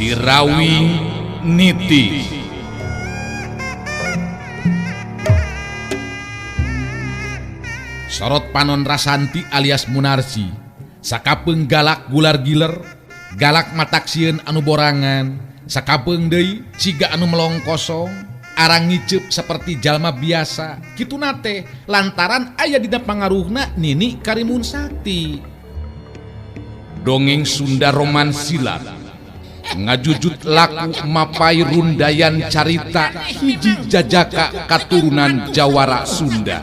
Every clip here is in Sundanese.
Sirawing Nitis. Sorot panon Rasanti alias Munarsi sakapeung galak gular giler, galak matak sieun anu borangan, sakapeung deui siga anu melong kosong, arang ngiceup seperti jalma biasa. Kituna teh lantaran aya dina pangaruhna Nini Karimun Sakti. Dongeng Sunda Roman Silat ngajujut laku mapai rundayan carita hiji jajaka katurunan Jawara Sunda.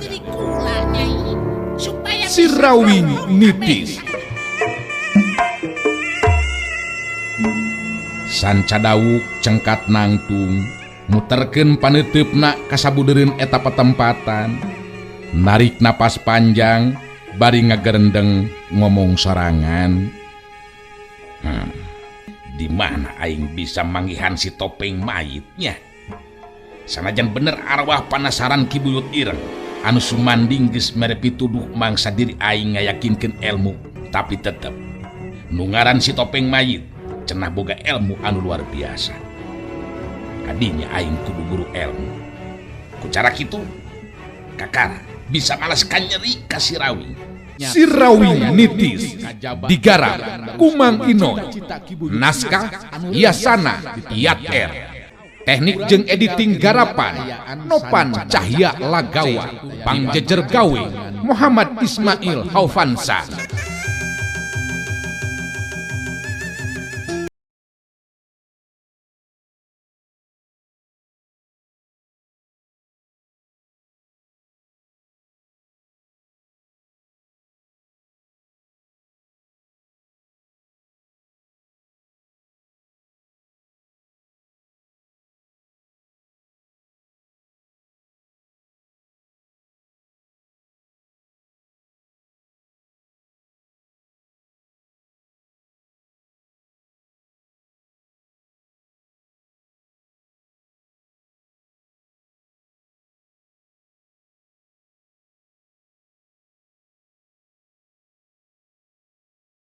Sirawing Nitis. Sanca dawuk cengkat nangtung muterkeun paneuteup ka sabudeureun eta patempatan, narik napas panjang bari ngagerendeng ngomong sorangan. Di mana aing bisa manggihan si topeng mayitnya? Sanajan bener arwah panasaran Ki Buyut Ireng anu sumanding geus mere pituduh mangsa diri aing ngayakinkeun ilmu, tapi tetep nu ngaran si topeng mayit cenah boga ilmu anu luar biasa. Kadinya aing kudu guru ilmu. Ku cara kitu kakara bisa malas kanyeri ka Sirawing. Sirawing Nitis digarap Kumang Inoy, naskah Yasana Yat R, teknik jeung editing garapan Nopan Cahya Lagawa, pangjejer gawe Muhammad Ismail Haufansa.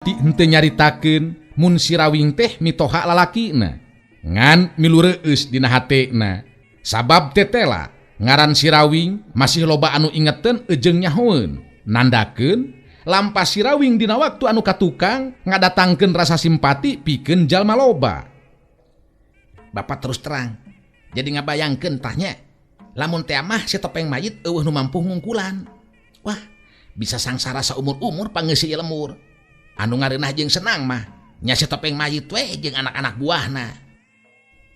Henteu nyaritakeun mun Sirawing teh mitoha lalakina ngan milu reueus dina hatena sabab tetela ngaran Sirawing masih loba anu ingeteun ejeung nyahoeun nandakeun lampa Sirawing dina waktu anu katukang ngadatangkeun rasa simpati pikeun jalma loba. Bapak terus terang jadi ngabayangkeun tahnya lamun teh mah si topeng mayit eueuh nu mampu ngungkulan. Wah, bisa sangsara saumur-umur pangeuseuh lemur. Anu ngareunah jeung senang mah nya si topeng mayit we jeung anak-anak buahna.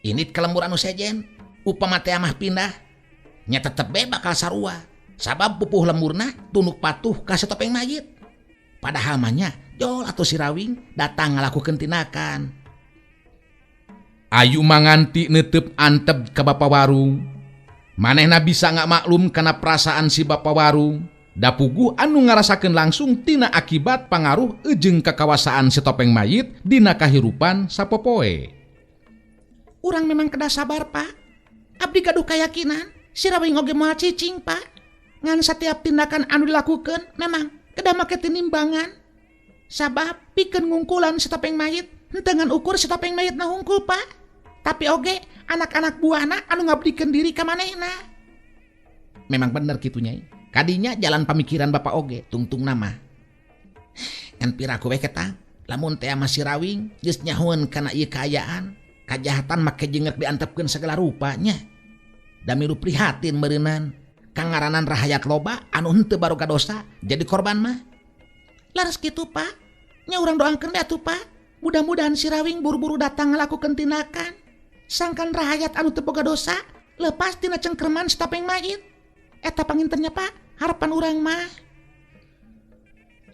Init ka lembur anu sejen upama teh mah pindah nya tetep be bakal sarua sabab pupuh lemburna tunduk patuh ka si topeng mayit. Padahal mah nya jol atuh Sirawing datang ngalakukeun tindakan. Ayu manganti neuteub antep ka bapa warung. Manehna bisa ngamaklum kana perasaan si bapa warung. Dapuguh anu ngarasakeun langsung tina akibat pangaruh ejeung kakawasaan si topeng mayit dina kahirupan sapopoe. Urang memang kedah sabar, Pak. Abdi gaduh kayakinan Sirawing oge moal cicing, Pak. Ngan setiap tindakan anu dilakukeun memang kedah make tinimbangan. Sabab pikeun ngungkulan si topeng mayit henteu ngan ukur si topeng mayit na hungkul, Pak. Tapi oge anak-anak buahna anu ngabdikeun diri ka manehna. Memang bener kitu, Nyai. Kadinya jalan pamikiran bapak oge tungtung nama. Ngan piraku we ketang, lamun teh mah Sirawing geus nyahoeun kana ieu kaayaan, kajahatan make jengrek diantepkeun segala rupanya. Da milu prihatin meureunan, kangaranan rahayat loba anu henteu baroga dosa jadi korban mah. Laras kitu, Pak. Nya urang doangkeun we atuh, Pak. Mudah-mudahan Sirawing buru-buru datang ngalakukeun tindakan. Sangkan rahayat anu teu boga dosa lepas tina cengkerman si topeng mayit. Eta pangintennya, Pak. Harapan urang mah.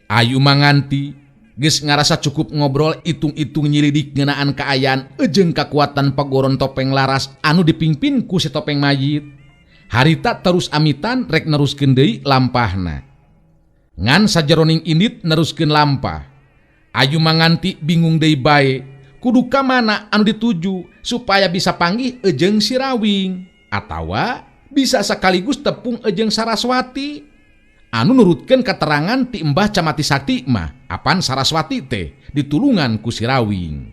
Ayu manganti geus ngarasa cukup ngobrol itung-itung nyilidik ngeunaan kaayaan ejeung kakuatan pagoron topeng laras anu dipimpin ku si topeng mayit. Harita terus amitan rek neruskeun deui lampahna. Ngan sajeroning indit neruskeun lampah. Ayu manganti bingung deui bae kudu ka mana anu dituju supaya bisa panggih ejeung Sirawing atawa bisa sekaligus tepung ejeung Saraswati. Anu nurutkeun keterangan ti Mbah Camati Sakti mah apan Saraswati teh ditulungan ku Sirawing.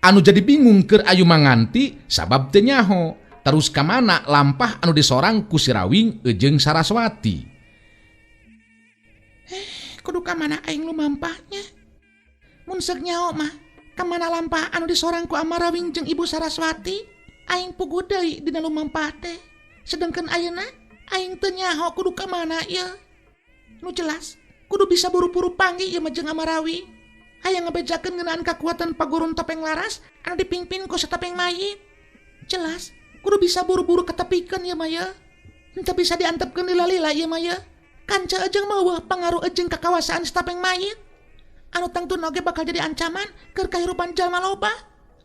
Anu jadi bingung keur Ayu Manganti sabab teu nyaho terus ka mana lampah anu disorang ku si Rawing jeung Saraswati. Kudu ka mana aing lumampahnya? Mun seuk nyaho mah ka mana lampah anu disorang ku Ama Rawing jeung Ibu Saraswati, aing puguh deui dina lumampah teh. Sedengkeun ayeuna aing teu nyaho kudu ka mana ieu. Nu jelas kudu bisa buru-buru panggih ieu mah jeung Ama Rawing. Hayang ngabejakeun ngeunaan kakuatan pagurun topeng laras anu dipimpin ku satopeng mayit. Jelas kudu bisa buru-buru ketepikeun ieu mah ye. Henteu bisa diantepkeun lila-lila ieu mah ye. Kanca jeung meuweuh pangaruh jeung kakawasaan satopeng mayit. Anu tangtuna oge bakal jadi ancaman keur kahirupan jalma loba.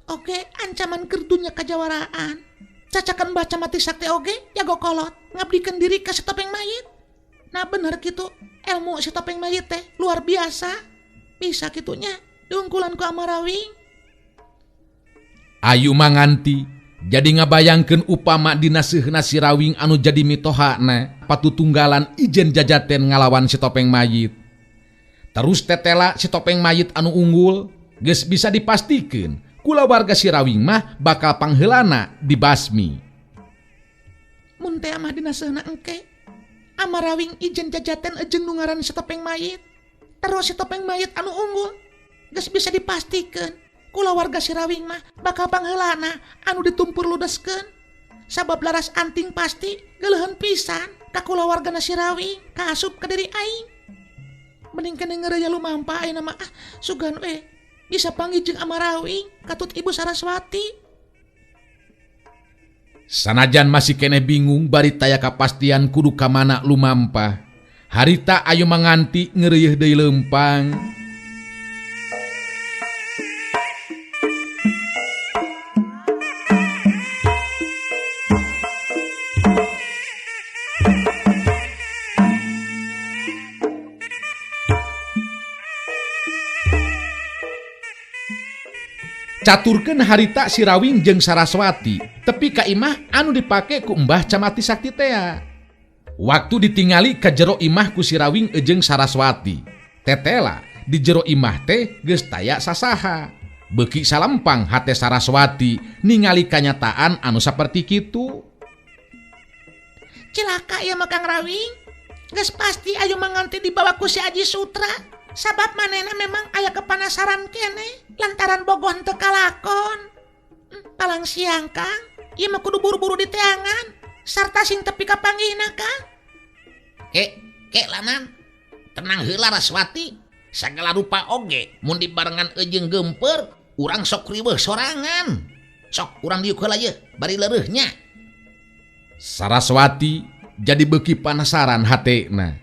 Oge ancaman keur dunya kajawaraan. Cacakan baca mati sakti oge jago kolot ngabdikeun diri ka satopeng mayit. Nah bener kitu ilmu satopeng mayit teh luar biasa. Bisa kitunya diungkulan ku Ama Rawing. Ayu Manganti jadi ngabayangkeun upama dina seuhna si Rawing anu jadi mitohana patutunggalan ijen jajaten ngalawan si topeng mayit. Terus tetela si topeng mayit anu unggul geus bisa dipastikeun kulawarga si Rawing mah bakal pangheulana dibasmi. Mun teh mah dina seuhna engke Ama Rawing ijen jajaten jeung nu ngaran si topeng mayit. Terus si topeng mayit anu unggul geus bisa dipastikeun kulawarga si Rawing mah bakal pangheulana anu ditumpur ludeskeun. Sabab laras anting pasti geuleuheun pisan ka kulawargana si Rawing kaasup ka diri aing. Mending keneh ngeureuyeuh lumampah ayeuna mah ah sugan we bisa panggih jeung Ama Rawing katut Ibu Saraswati. Sanajan masih keneh bingung bari taya kapastian kudu ka mana lumampah. Harita Ayu Manganti ngeureuyeuh deui leumpang. Caturkeun harita si Rawing jeung Saraswati tepi ka imah anu dipake ku Mbah Camati Sakti tea. Waktu ditingali ka jero imah ku si Rawing jeung Saraswati. Tetela di jero imah teh geus taya sasaha. Beuki salempang hate Saraswati ningali kanyataan anu saperti kitu. Cilaka ieu mah Kang Rawing. Geus pasti Ayu Manganti dibawa ku si Aji Sutra. Sabab manehna memang aya kepanasaran keneh lantaran bogoh teu kalakon. Palang siang Kang, ieu mah kudu buru-buru diteangan sarta sing tepi ka panggihna Kang. Ke lanan. Tenang heula Raswati. Sagala rupa oge mun dibarengan jeung geumpeur urang sok riweuh sorangan. Sok urang diuk heula ye bari leureuhnya. Saraswati jadi beuki panasaran hatena.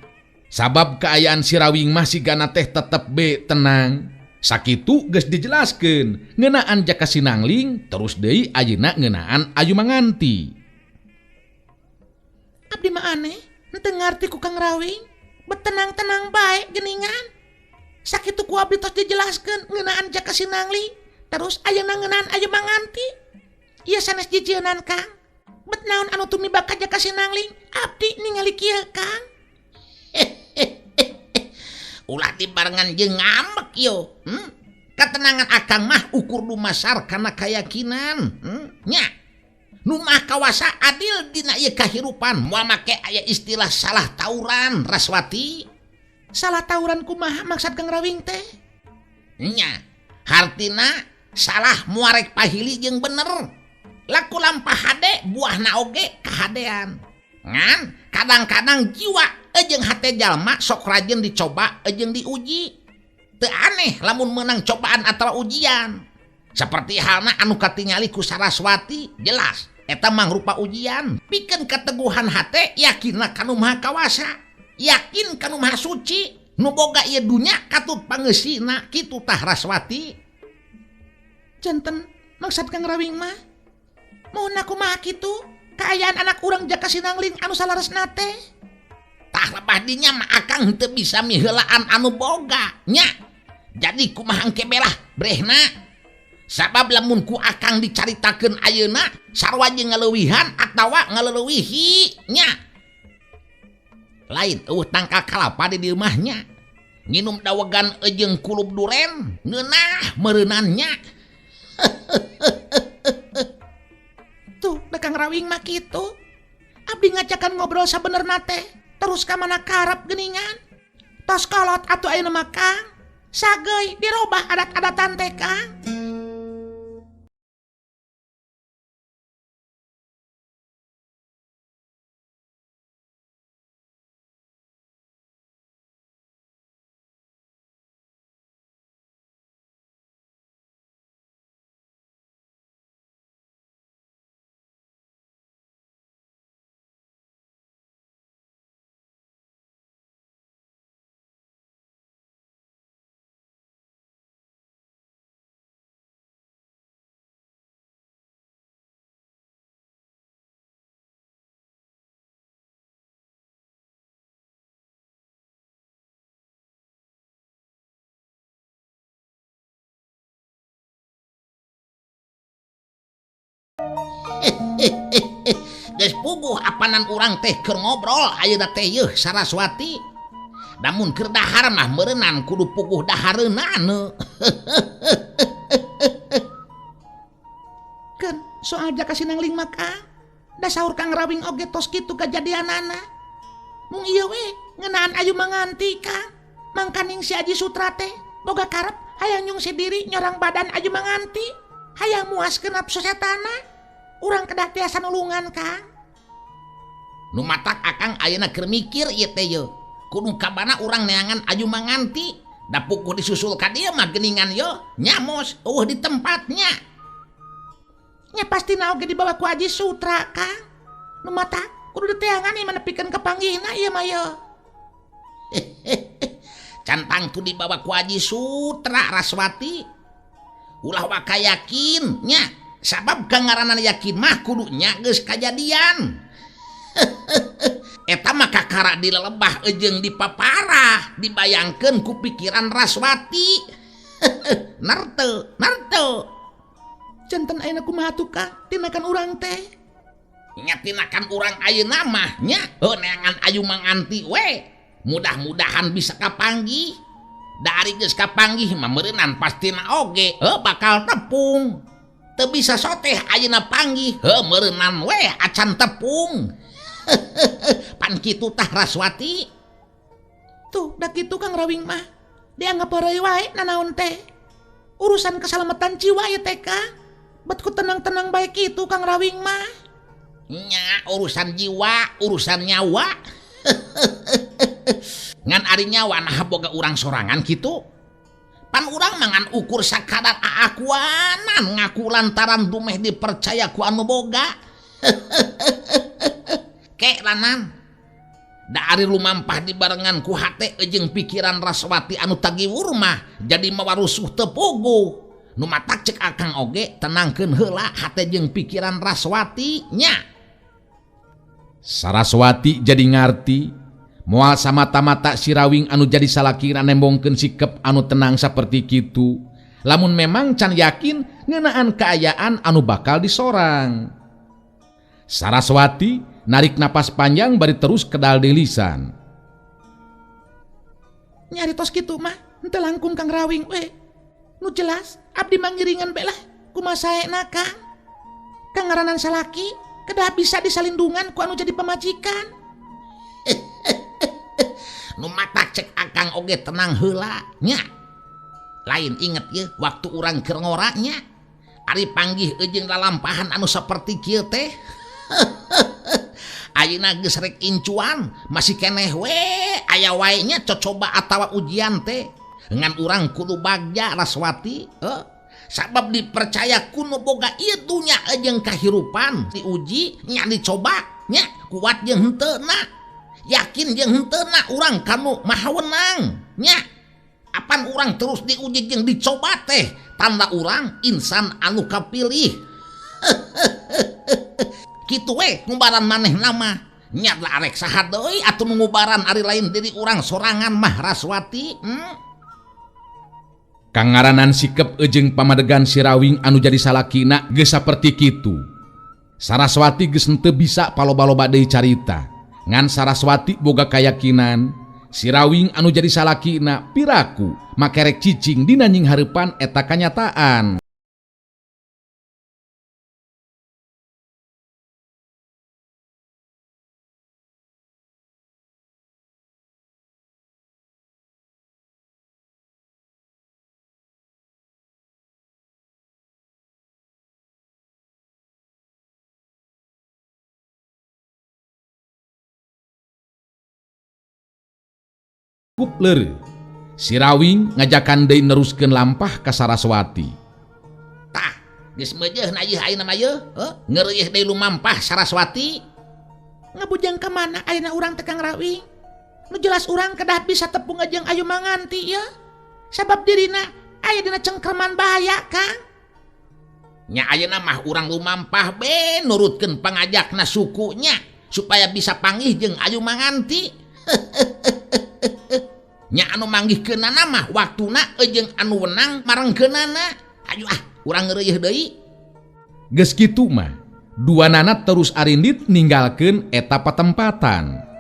Sabab kaayaan si Rawing mah sigana teh tetep be tenang. Sakitu geus dijelaskeun ngeunaan Jaka Sinangling terus deui ayeuna ngeunaan Ayu Manganti. Abdi mah aneh, henteu ngarti ku Kang Rawing, betenang-tenang bae geuningan. Sakitu ku abdi tos dijelaskeun ngeunaan Jaka Sinangling, terus ayeuna ngeunaan Ayu Manganti. Ieu sanes jijieunnan Kang. Bet naon anu tumiba ka Jaka Sinangling, abdi ningali kieu Kang. Ulah dibarengan jeung ngambek yo. Katenangan akang mah ukur dumasar kana kayakinan. Nya. Nu mah kawasa adil dina ieu kahirupan moal make aya istilah salah tauran Raswati. Salah tauran kumaha maksud Kang Rawing teh? Nya. Hartina salah muarek pahili jeung bener. Laku lampah hade buahna oge kahadean. Ngan kadang-kadang jiwa jeung hate jalma sok rajin dicoba jeung diuji. Teu aneh lamun menang cobaan atawa ujian. Seperti halna anu katingali ku Saraswati jelas eta mangrupa ujian. Pikeun kateguhan hate yakinna ka nu Maha Kawasa, yakin ka nu Maha Suci, nu boga ieu dunya katut pangeusina kitu tah Raswati. Janten maksud Kang Rawing mah mun kumaha kitu kaayaan anak urang Jaka Sinangling anu salaresna teh. Tah lebah dinya mah akang henteu bisa miheulaan anu boga nya. Jadi kumaha engke belah brehna. Sabab lamun ku akang dicaritakeun ayeuna sarua jeung ngaleuwihan atawa ngaleuwihi nya. Lain eueuh tangkal kalapa di dieu mah nya. Nginum dawegan jeung kulub duren ngeunah meureunannya. Tuh, da Kang Rawing mah kitu. Abdi ngajakan ngobrol sabenerna teh, terus ka mana karep geuningan. Tos kolot atuh ayeuna mah Kang. Sageuy dirobah adat-adatan teh Kang. Geus puguh apanan urang teh keur ngobrol ayeuna teh yeuh Saraswati. Namun keur dahar mah meureunnan kudu puguh dahareunana. Keun soal jaka sinangling mah Kang. Da saur Kang Rawing oge tos kitu kajadianana. Mung ieu we ngeunaan ayu manganti Kang. Mangkaning si Aji Sutra teh boga karep hayang nyungsi diri nyorang badan ayu manganti. Hayang muaskeun nafsu setana. Urang kedah tiasa nulungan Kang. Nu matak akang ayeuna keur mikir ieu teh yeuh. Kudu kabana urang neangan ayu manganti. Da puguh disusul ka dieu mah geuningan yeuh nyamos eueuh di tempatnya. Nya pastina oge dibawa ku Aji Sutra Kang. Nu matak kudu diteangan ieu mah nepikeun ka panggihna ieu mah yeuh. Can tangtu dibawa ku Aji Sutra Raswati. Ulah waka yakin nya. Sabab kangaranan yakin mah kudu nya geus kajadian. Eta mah kakara dilelebah jeung dipaparah, dibayangkeun ku pikiran Raswati. Narte, narte. Janten ayeuna kumaha tuh Kang tinakan urang teh? Nya tinakan urang ayeuna mah nya heuh neangan ayu manganti we. Mudah-mudahan bisa kapanggih. Da ari geus kapanggih mah meureunnan pastina oge heuh bakal tepung. Teu bisa soteh ayeuna panggih heuh meureunnan we acan tepung. Pan kitu tah Raswati. Tuh da kitu Kang Rawing mah dianggap heureuy wae nanaon teh. Urusan keselamatan jiwa ieu teh Kang. Bet ku tenang-tenang bae kitu Kang Rawing mah. Nya urusan jiwa, urusan nyawa. Ngan ari nyawa nah boga urang sorangan kitu. Pan urang mangan ukur sakadar aakuanan ngaku lantaran dumeh dipercaya ku anu boga. Kek lanan. Da ari lumampah dibarengan ku hate jeung pikiran Raswati anu tagiwur mah jadi mawarusuh teu puguh. Nu matak cek akang oge tenangkeun heula hate jeung pikiran Raswati nya. Saraswati jadi ngarti moal samata-mata si Rawing anu jadi salakina nembongkeun sikep anu tenang saperti kitu. Lamun memang can yakin ngeunaan kaayaan anu bakal disorang. Saraswati narik napas panjang bari terus kedal di lisan. Nyari tos kitu mah henteu langkung Kang Rawing we. Nu jelas abdi mangiringan bae lah kumaha saena Kang. Kang ngaranan salaki kedah bisa disalindungan ku anu jadi pamajikan. Nu matak cek akang oge tenang heula nya. Lain inget ye waktu urang keur ngora nya. Ari panggih jeung lalampahan anu saperti kieu teh. Ayeuna geus rek incuan masih keneh we aya wae nya cocoba atawa ujian teh. Ngan urang kudu bagja Raswati heuh. Sabab dipercaya kuno boga ieu dunya jeung kahirupan diuji nya dicoba nya kuat jeung henteu na. Yakin jeung henteu na urang kanu maha wenang nya. Apan urang terus diuji jeung dicoba teh tanda urang insan anu kapilih. Kitu we ngubaran manehna mah. Nya lah arek saha deui atuh nu ngubaran ari lain diri urang sorangan mah Raswati. Kangaranan sikep jeung pamadegan si Rawing anu jadi salakina geus saperti kitu. Saraswati geus henteu bisa paloba-loba deui carita. Ngan Saraswati boga kayakinan si Rawing anu jadi salakina piraku makerek cicing dina nying hareupan eta kanyataan. Leureuh. Sirawing ngajakan deui neruskeun lampah ka Saraswati. Tah, geus meujeuhna ieu ayeuna mah yeuh, heuh, ngeureuh deui lumampah Saraswati. Ngabujang ka mana ayeuna urang teh Kang Rawing? Nu jelas urang kedah bisa tepung jeung Ayu Manganti yeuh. Sabab dirina aya dina cengkerman bahaya, Kang. Nya ayeuna mah urang lumampah be nurutkeun pangajakna sukunya supaya bisa panggih jeung Ayu Manganti. Nya anu manggihkeunana mah waktuna jeung anu wenang marengkeunana. Ayo ah, urang ngeureuh deui. Geus kitu mah, duanana terus arindit ninggalkeun eta patempatan.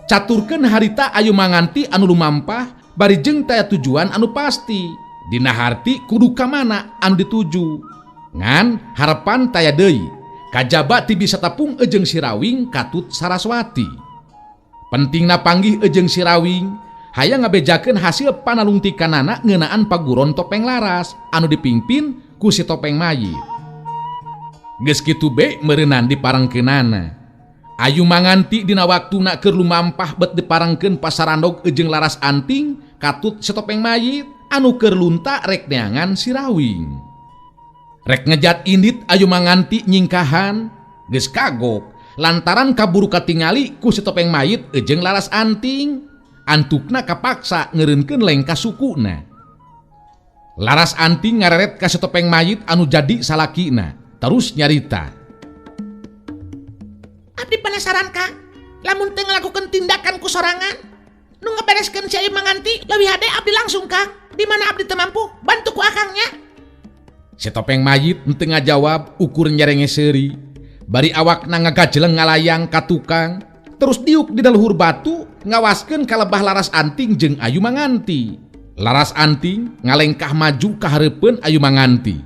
Caturkeun harita Ayu Manganti anu lumampah bari jeung taya tujuan anu pasti. Dina harti kudu ka mana anu dituju. Ngan harapan taya deui kajaba ti bisa tepung ejeng Sirawing katut Saraswati. Pentingna panggih ejeng Sirawing hayang ngabejakeun hasil panalungtikanana ngeunaan paguron topeng laras anu dipimpin ku si topeng mayit. Geus kitu be meureunan diparengkeunana. Ayu Manganti dina waktuna keur lumampah bet diparengkeun pasarandog jeung Laras Anting katut si topeng mayit anu keur lunta rek neangan Sirawing. Rek ngejat indit Ayu Manganti nyingkahan geus kagok lantaran kaburu katingali ku si topeng mayit jeung Laras Anting antukna kapaksa ngeureunkeun lengkah sukuna. Laras Anting ngareret ka si topeng mayit anu jadi salakina terus nyarita. Abdi penasaran Kang, lamun teu ngalakukeun tindakan ku sorangan, nu ngebereskeun si Ayu Manganti leuwih hade abdi langsung Kang. Di mana abdi teu mampu, bantu ku akangnya. Si topeng mayit henteu ngajawab ukur nyerenge seuri. Bari awakna ngagajeleng ngalayang ka tukang, terus diuk di luhur batu ngawaskeun ka lebah Laras Anting jeung Ayu Manganti. Laras Anting ngalengkah maju ka hareupeun Ayu Manganti.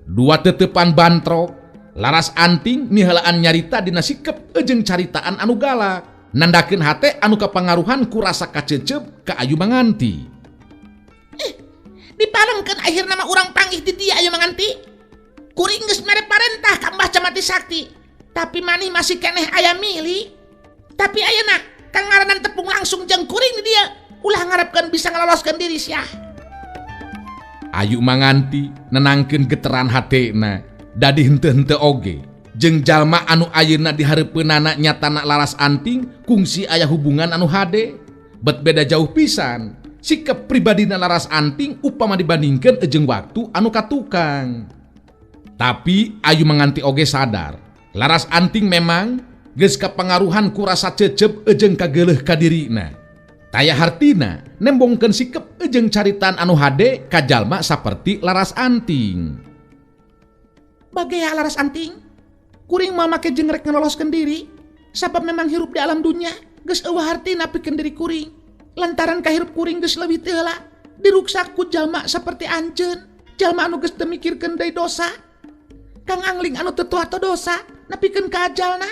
Dua tetepan bantrok. Laras Anting miheulaan nyarita dina sikep jeung caritaan anu galak nandakeun hate anu kapangaruhan ku rasa kacecep ka Ayu Manganti. Diparengkeun akhirna mah urang panggih di dieu Ayu Manganti. Kuring geus mere parentah ka Mbah Camati Sakti, tapi maneh masih keneh aya milih. Tapi ayeuna kang ngaranan tepung langsung jeung kuring di dieu, ulah ngarepkeun bisa ngaloloskeun diri sia. Ayu Manganti nenangkeun geteran hatena. Dadi henteu-henteu oge jeung jalma anu ayeuna dihareupeunana nyatana Laras Anting kungsi aya hubungan anu hade bet beda jauh pisan sikap pribadina Laras Anting upama dibandingkeun jeung waktu anu katukang. Tapi Ayu Manganti oge sadar Laras Anting memang geus kapangaruhan ku rasa cecep jeung kageuleuh ka dirina. Taya hartina nembongkeun sikep jeung caritaan anu hade ka jalma saperti Laras Anting. Bagea Laras Anting, kuring mah make jeung rek ngeloloskeun diri, sabab memang hirup di alam dunya geus eueuh hartina pikeun diri kuring. Lantaran kahirup kuring geus leuwih teu heula, diruksak ku jalma saperti anjeun, jalma anu geus teu mikirkeun deui dosa. Kang Angling anu teu tuah dosa, nepikeun ka ajalna.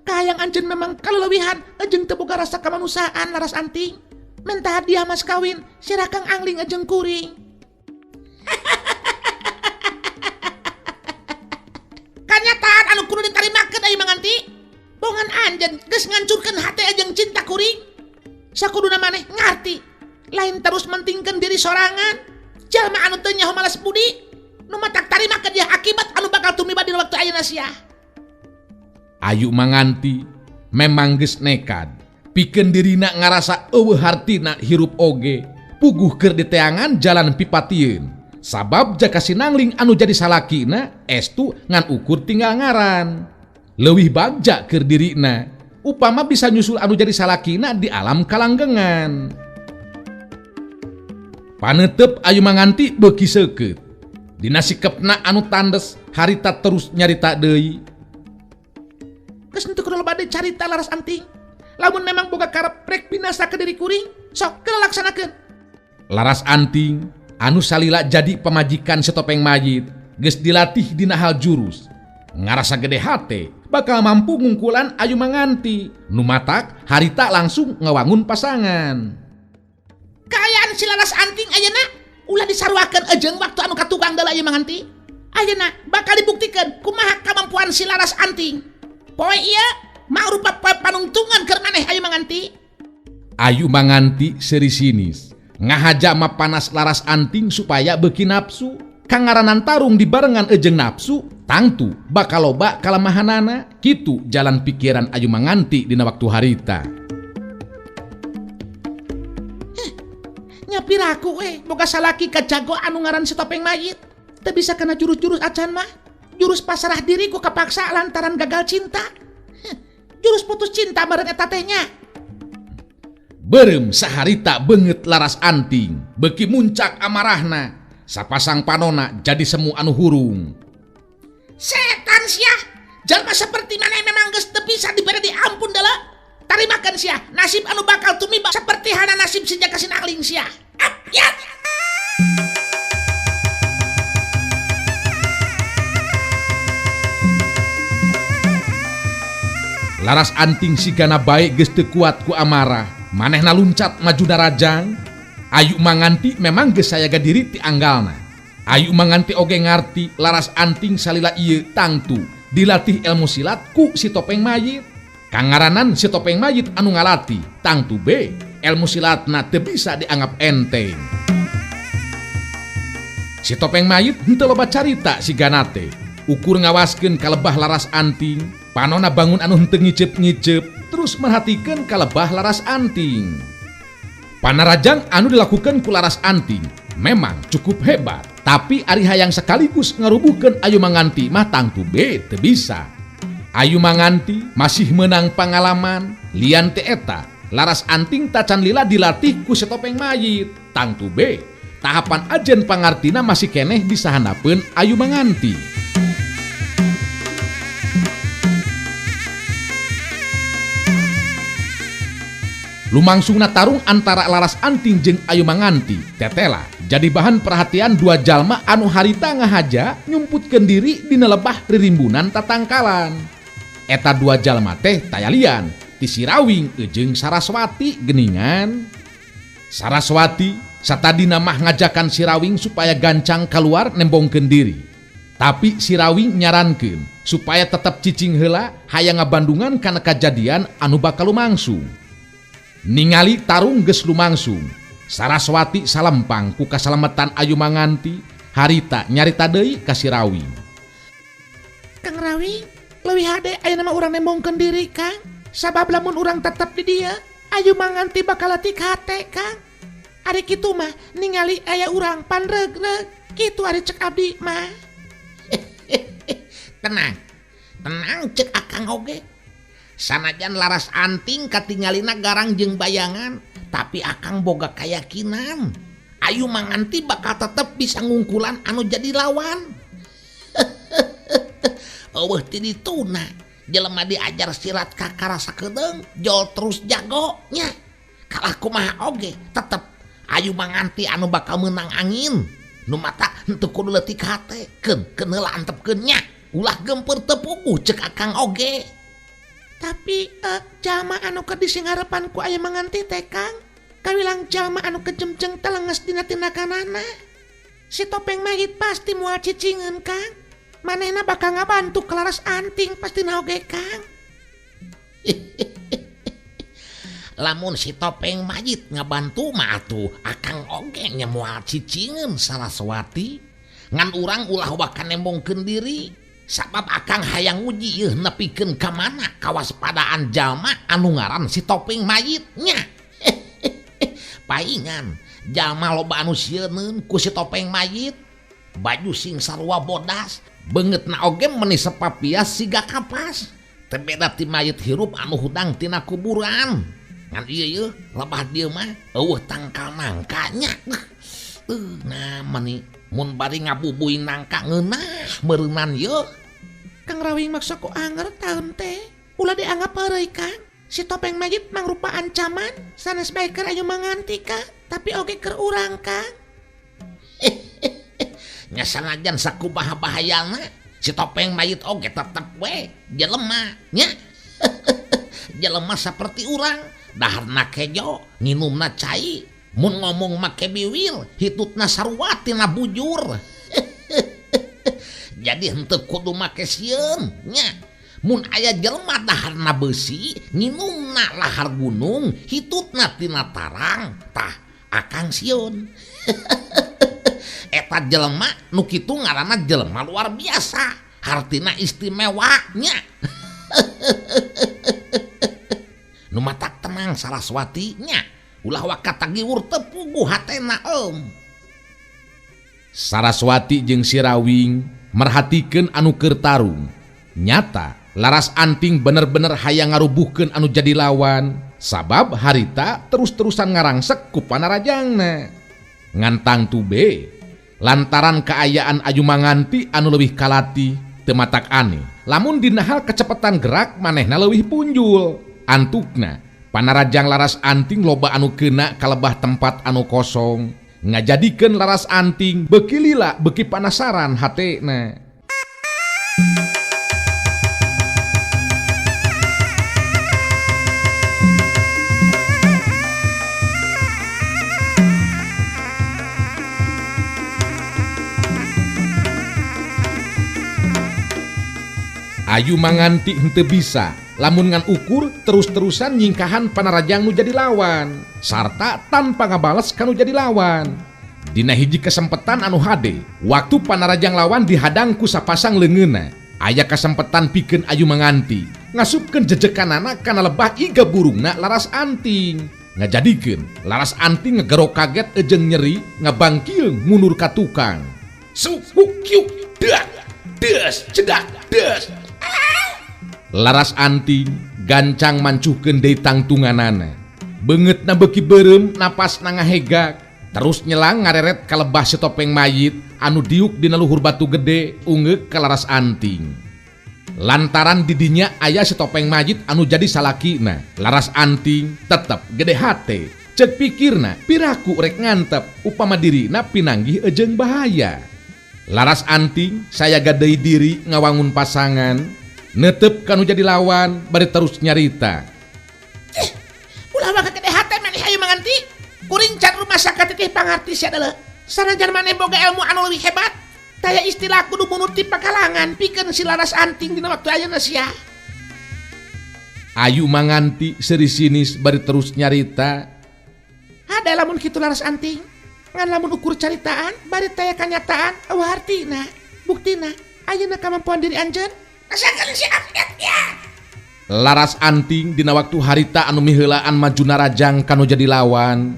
Kahayang anjeun memang kaleuwihan jeung teu boga rasa kamanusiaan Laras Anting. Menta hadiah mas kawin sirah Kang Angling jeung kuring. Kanyataan anu kudu ditarimakeun Ayu Manganti. Bongan anjeun geus ngancurkeun hate jeung cinta kuring. Sakuduna maneh ngarti, lain terus mentingkeun diri sorangan. Jalma anu teu nyaho malas budi, nu matak tarimakeun dia akibat anu bakal tumiba dina waktu ayeuna sia. Ayu Manganti memang geus nekad, pikeun dirina ngarasa eueuh hartina hirup oge, puguh keur diteangan jalan pipatieun. Sabab jaka sinangling anu jadi salakina estu ngan ukur tinggal ngaran. Leuwih bagja keur dirina upama bisa nyusul anu jadi salakina di alam kalanggengan. Panetep Ayu Manganti beuki seukeut. Dina sikepna anu tandes harita terus nyarita deui. Geus henteu kudu loba deui carita Laras Anting. Lamun memang boga karep rek binasa ke diri kuring, sok geura laksanakeun. Laras Anting anu salila jadi pamajikan si topeng mayit geus dilatih dina hal jurus. Ngarasa gede hate bakal mampu ngungkulan Ayu Manganti. Nu matak harita langsung ngawangun pasangan. Kaayaan si Laras Anting ayeuna ulah disaruakeun ejeng waktu anu katukang deui Ayu Manganti. Ayeuna bakal dibuktikan kumaha kemampuan si Laras Anting. Poe ieu mangrupa poe panungtungan keur maneh Ayu Manganti. Ayu Manganti seuri sinis ngahaja mapanas Laras Anting supaya beuki nafsu. Kangaranan tarung dibarengan ejeng nafsu tangtu bakal loba kalemahanana. Kitu jalan pikiran Ayu Manganti dina waktu harita. Nyapiraku boga salaki kajago anu ngaran si topeng mayit. Teu bisa kana jurus-jurus acan mah. Jurus pasrah diri ku kapaksa lantaran gagal cinta. Jurus putus cinta meureun eta teh nya. Beureum saharita beungeut Laras Anting, beuki muncak amarahna. Sapasang panona jadi semu anu hurung. Setan sia, jalma seperti maneh memang geus teu bisa dibere diampun deuleu. Tarimakeun sia nasib anu bakal tumiba seperti hana nasib si Jaka Sinangling sia. Apyat. Laras Anting sigana bae geus teu kuat ku amarah, manehna luncat maju darajang. Ayu Manganti memang geus sayaga diri ti anggalna. Ayu Manganti oge ngarti Laras Anting salila ieu tangtu dilatih ilmu silat ku si topeng mayit. Kangaranan si topeng mayit anu ngalatih tangtu be ilmu silatna teu bisa dianggap enteng. Si topeng mayit henteu loba carita sigana teh. Ukur ngawaskeun kalebah Laras Anting, panona bangun anu henteu ngiceup-ngiceup terus merhatikeun kalebah Laras Anting. Panarajang anu dilakukan ku Laras Anting memang cukup hebat, tapi ari hayang sekaligus ngarubuhkeun Ayu Manganti mah tangtu be teu bisa. Ayu Manganti masih menang pengalaman, lian teh eta Laras Anting tacan lila dilatih ku si topeng mayit, tangtu be tahapan ajen pangartina masih keneh disahandapeun Ayu Manganti. Lumangsungna tarung antara Laras Anting jeung Ayu Manganti tetela jadi bahan perhatian dua jalma anu harita ngahaja nyumputkeun diri dina lebah ririmbunan tatangkalan. Eta dua jalma teh tayalian ti si Rawing jeung Saraswati geningan. Saraswati satadina mah ngajakan si Rawing supaya gancang keluar nembongkeun diri. Tapi si Rawing nyarankeun supaya tetep cicing heula hayang ngabandungan kana kajadian anu bakal lumangsung. Ningali tarung geus lumangsung, Saraswati salempang ku kasalametan Ayu Manganti, harita nyarita deui ka si Rawing. Kang Rawing, leuwih hade ayeuna mah urang nembongkeun diri, Kang. Sabab lamun urang tetep di dieu, Ayu Manganti bakal leutik hate, Kang. Ari kitu mah ningali aya urang panreug-reug, kitu ari cek abdi mah. Tenang, tenang cek akang oge. Sanajan Laras Anting katingalina garang jeung bayangan, tapi akang boga kayakinan Ayu Manganti bakal tetep bisa ngungkulan anu jadi lawan. Eueuh ti dituna jelema diajar silat kakara sakedeung jol terus jago nya. Kalah kumaha oge tetep Ayu Manganti anu bakal menang angin. Nu mata henteu kudu leutik hate, keun keun heula antepkeun nya. Ulah gempeur teu puguh cek akang oge. Tapi jalma anu keur disingharepan ku Ayu Manganti teh Kang, kawilang jalma anu kejemjeng telenges dina tindakanana. Si topeng mayit pasti moal cicingeun Kang. Manehna bakal ngabantu ke Laras Anting pasti oge Kang. Lamun si topeng mayit ngabantu mah atuh akang oge nya moal cicingeun Saraswati. Ngan urang ulah waka nembongkeun diri. Sabab akang hayang uji yeuh nepikeun ka mana kawaspadaan jalma anu ngaran si topeng mayitnya. Paingan jalma loba anu sieuneun ku si topeng mayit, baju sing sarua bodas, beungeutna oge meuni sepapias siga kapas. Teu beda ti mayit hirup anu hudang tina kuburan. Ngan ieu yeuh lebah dieu mah eueuh tangkal nangka nya. Nah meni mun bari ngabubuy nangka ngeunah meureunan yeuh. Kang Rawing maksa ku anger taun teh. Ulah dianggap heureuy Kang. Si topeng mayit mangrupa ancaman sanes bae keur Ayu Manganti Kang, tapi oge keur urang Kang. Nya sanajan sakumaha bahayana Si topeng mayit oge tetep we jelema nya. Jelema saperti urang, daharna kejo, nginumna cai, mun ngomong make biwir, hitutna sarua tina bujur. Jadi henteu kudu make sieun nya. Mun aya jelema daharna beusi, nginumna lahar gunung, hitutna tina tarang, tah akang sieun. Eta jelema nu kitu ngaranna jelema luar biasa, hartina istimewa nya. Nu matak tenang Saraswati nya, ulah waka tagiwur teu puguh hatena eum. Saraswati jeung Sirawing merhatikeun anu keur tarung. Nyata Laras Anting bener-bener hayang ngarubuhkeun anu jadi lawan, sabab harita terus-terusan ngarangsek ku panarajangna. Ngan tangtu be, lantaran kaayaan Ayu Manganti anu leuwih kalati teu matak aneh. Lamun dina hal kecepatan gerak manehna leuwih punjul. Antukna panarajang Laras Anting loba anu kena kalebah tempat anu kosong, ngajadikeun Laras Anting beuki lila beuki panasaran hatena. Ayu Manganti henteu bisa lamun ngan ukur terus-terusan nyingkahan panarajang nu jadi lawan sarta tanpa ngabales kanu jadi lawan. Dina hiji kesempetan anu hade, waktu panarajang lawan dihadang ku sapasang leungeunna, aya kasempetan pikeun Ayu Manganti ngasupkeun jejekanana kana lebah iga burungna Laras Anting, ngajadikeun Laras Anting ngegero kaget ejeng nyeri ngabangkil mundur ka tukang. Suk kiuk dak des cedak des. Laras Anting gancang mancuhkeun deui tangtunganana. Beungeutna beuki beureum, napasna ngahegak, terus nyelang ngareret ka lebah si topeng mayit anu diuk dina luhur batu gede ungeuk ka Laras Anting. Lantaran didinya aya si topeng mayit anu jadi salakina, Laras Anting tetep gede hate. Ceuk pikirna piraku rek ngantep upama dirina pinanggih ejeng bahaya. Laras Anting sayaga deui diri ngawangun pasangan, netep kanu jadi lawan bari terus nyarita. Ulah waka gede hate maneh Ayu Manganti. Kuring can rumah sakit teh pangarti sia deuleu. Sanajan maneh boga ilmu anu leuwih hebat, taya istilah kudu munuti pakalangan pikeun si Laras Anting dina waktu ayeuna sia. Ayu Manganti seuri sinis bari terus nyarita. Hade lamun kitu Laras Anting, ngan lamun ukur caritaan bari taya kanyataan eueuh hartina. Buktina ayeuna kamampuan diri anjeun. Laras Anting dina waktu harita anu miheulaan maju narajang kanu jadi lawan.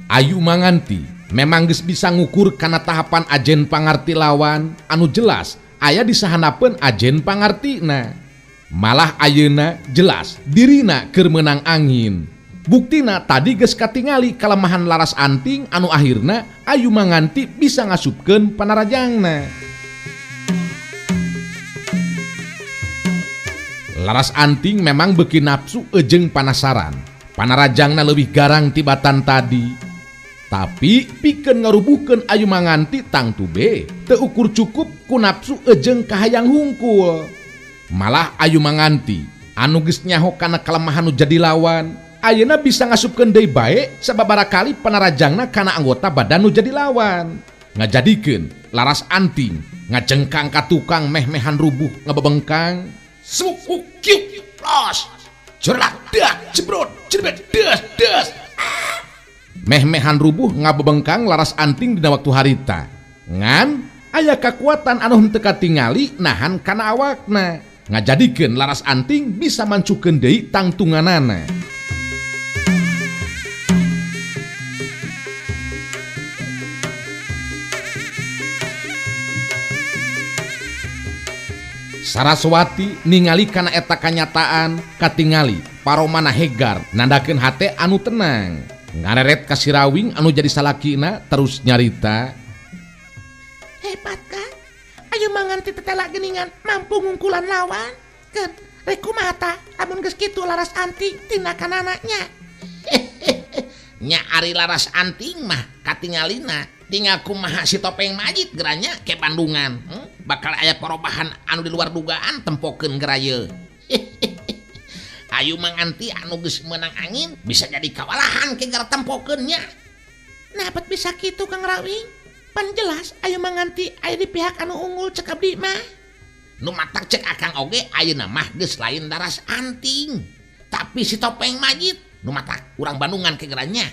Ayu Manganti memang geus bisa ngukur kana tahapan ajen pangarti lawan anu jelas aya di sahanapeun ajen pangartina. Malah ayeuna jelas dirina keur meunang angin. Buktina tadi geus katingali kalemahan Laras Anting anu akhirna Ayu Manganti bisa ngasupkeun panarajangna. Laras Anting memang beuki nafsu ejeng panasaran. Panarajangna leuwih garang tibatan tadi. Tapi pikeun ngarubuhkeun Ayu Manganti tangtu be teu ukur cukup ku nafsu ejeng kahayang hungkul. Malah Ayu Manganti anu geus nyaho kana kalemahan nu jadi lawan, ayeuna bisa ngasupkeun deui bae sababaraha kali panarajangna kana anggota badan nu jadi lawan. Ngajadikeun Laras Anting ngajengkang ka tukang meh-mehan rubuh ngebebengkang. Suk kiuk los jerak dak jebrot jerbet des des. Meh-mehan rubuh ngabebengkang Laras Anting dina waktu harita. Ngan aya kakuatan anu henteu katingali nahan kana awakna, ngajadikeun Laras Anting bisa mancukeun deui tangtunganana. Saraswati ningali kana eta kanyataan katingali paromana hegar nandakeun hate anu tenang. Ngareret ka Sirawing anu jadi salakina terus nyarita. Hebat kan? Ayu Manganti tetela geningan mampu ngungkulan lawan. Keun rek kumaha tah amun geus kitu Laras Anting tindakanana nya. Nya ari Laras Anting mah katingalina tinggal kumaha si topeng majid geranya ke Bandungan. Bakal aya perubahan anu di luar dugaan tempokeun geura ye. Ayu Manganti anu geus meunang angin bisa jadi kawalahan ke gara tempokeun nya. Nah, bet bisa kitu Kang Rawing. Pan jelas Ayu Manganti aya di pihak anu unggul cek abdi mah. Nu matak cek akang oge ayeuna mah geus lain Laras Anting, tapi si topeng majid nu matak urang Bandungan ke geranya.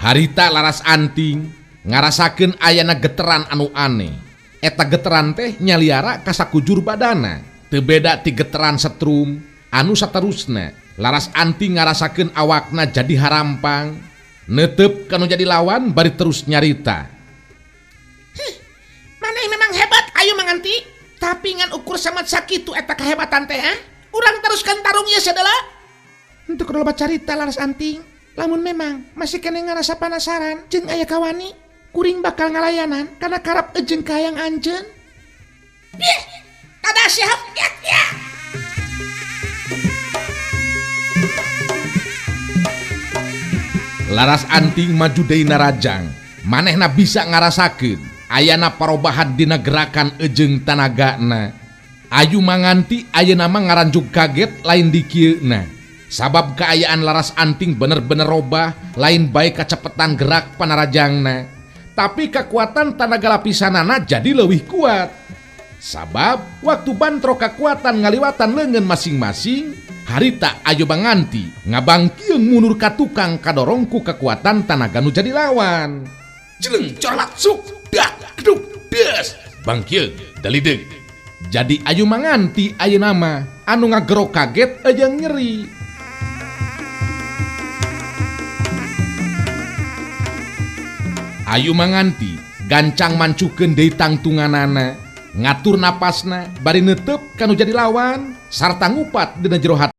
Harita Laras Anting ngarasakeun ayana geteran anu aneh. Eta geteran teh nyaliara ka sakujur badana. Teu beda ti geteran setrum anu saterusna. Laras Anting ngarasakeun awakna jadi harampang, netep kanu jadi lawan bari terus nyarita. Hih, maneh memang hebat Ayu Manganti, tapi ngan ukur samat sakitu eta kehebatan teh ah. Urang teruskan tarung ieu sadala. Henteu kudu loba carita Laras Anting. Lamun memang masih keneh ngarasa penasaran jeung aya kawani, kuring bakal ngalayanan kana karep jeung kahayang anjeun. Ih, tada siap ya. Laras Anting maju deui narajang, manehna bisa ngarasakeun ayana parobahan dina gerakan ejeung tanagana. Ayu Manganti ayeuna mah ngaranjug kaget lain dikieuna. Sabab keayaan Laras Anting bener-bener robah, lain bae kacepetan gerak panarajangna, tapi kekuatan tanaga lapisanana jadi leuwih kuat. Sabab waktu bantrok kekuatan ngaliwatan leungeun masing-masing, harita Ayu Manganti ngabangkieung mundur ka tukang kadorong ku kekuatan tanaga nu jadi lawan. Jeleng corlat suk dak geduk des bangkieung dalideg. Jadi Ayu Manganti ayeuna mah anu ngagero kaget jeung nyeri. Ayu Manganti gancang mancukeun deui tangtunganana, ngatur napasna bari neuteup kanu jadi lawan sarta ngupat dina jero hatena.